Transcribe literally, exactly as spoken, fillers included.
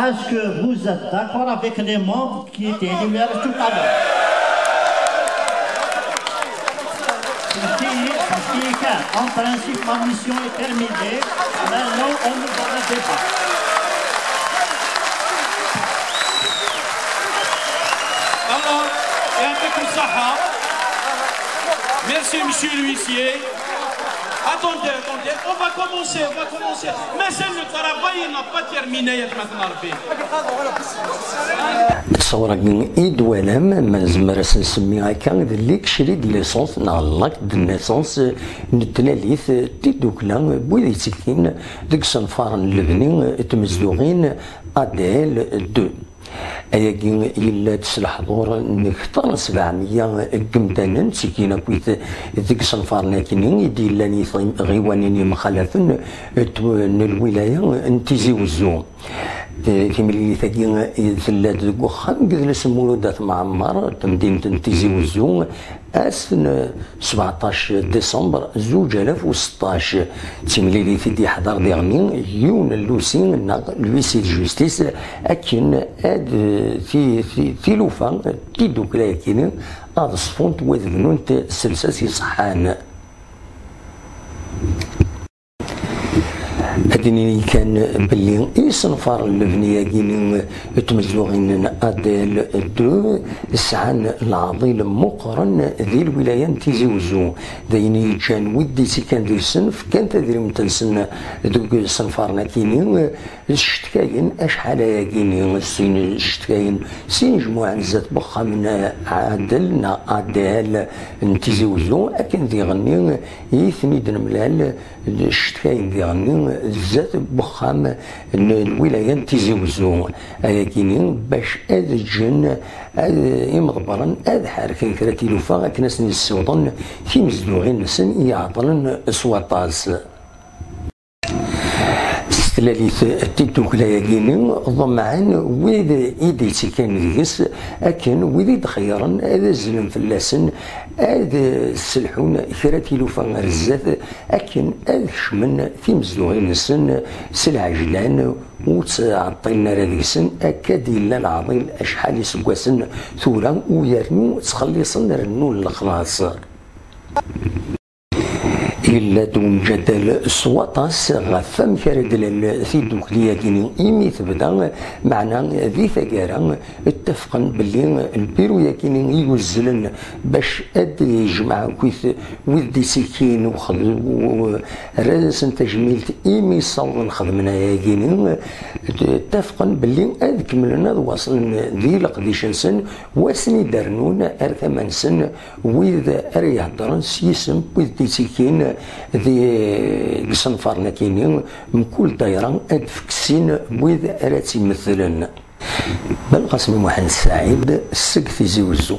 Est-ce que vous êtes d'accord avec les membres qui étaient énumérés tout à l'heure? Parce qu'il, parce qu'il est clair. En principe, ma mission est terminée. Maintenant, on nous donne un débat. Alors, يعطيكم الصحة. Merci, monsieur l'huissier. Attendez, attendez, on va commencer, on va commencer. Mais c'est le travail, il n'a pas terminé, يا جماعة العربي. Ttṣawṛ-agi i d-twalam, ma nezmer ad s-nsemmi akka, d likcri de naissance neɣ l'acte de naissance n tlalit n tiddukla n wid yettekkin deg isenfaren n lebni n tmezduɣin A D L deux. Ayagi yella-d s leḥḍur n kter n sebɛemya n yemdanen ttekkin akkit deg isenfaren-akini i d-yellan i tɣiwanin yemxalafen n lwilaya n Tizi Wezzu. Timlilit-agi tella-d deg uxxam n yidles Mulud At Mɛemmer, tamdint n Tizi Wezzu, ass n sebɛeṭṭac décembre zuǧ alaf u seṭṭac. D timlilit i d-yeḥḍer diɣenni yiwen n lusi neɣ l'huissier de justice akken ad ti- ti- tilufa tiddukla-yakini ad ṣfunt u ad bnunt s lsas iṣeḥḥan. Ad d-nini kan belli isenfar n lebni-agi n tmezduɣin n A D L deux sɛan leɛḍil meqqren di lwilaya n Tizi Wezzu. D ayen yeǧǧan wid d-ittekkan deg-sen fkan tadrimt-nsen deg isenfaren-akini, ccetkayen acḥal ayagini, sin ccetkayen s yinejmuɛen zdat n wexxam n Ɛadel neɣ A D L n Tizi Wezzu, akken diɣenni i ten-id-nemlal d ccetkayen diɣenni zdat n wexxam n lwilaya n Tizi Wezzu. Ayagini bac ad ǧǧen ad imḍebbren ad ḥerken kra tilufa akken ad sen-yessiwḍen timezduɣin-nsen i iɛeṭṭlen s waṭas. S tlalit n tiddukla-yagini ḍemɛen wid i d-yettekkan deg-s akken wid i d-xeyyren ad azzlen fell-asen ad sselḥun kra tilufa ar zdat akken ad kecmen timezduɣin-nsen s lɛejlan ur ttɛeṭṭilen ara deg-sen akka d-yella leɛḍil acḥal iseggasen tura u yernu ttxelliṣen rennun lexlaṣ. Yella-d umjadal s waṭas ɣef wamek ara d-lal tiddukli-yagini imi tebda, meɛna di taggara ttafqen belli lbiru-yagini i yuzzlen bac ad d-yejmeɛ akkit wid d-ittekkin u xed- u- rran-asen tajmilt imi ssawḍen xedmen ayagini, ttafqen belli ad kemmlen ad waṣlen di leqdic-nsen wass-nni d-rnun ar tama-nsen wid ara iheddren s yisem wid d-ittekkin deg isenfaren-akini mkul dayra ad d-fekk sin wid ara tt-imetlen. Belqasem Muḥend Saɛid seg Tizi Wezzu.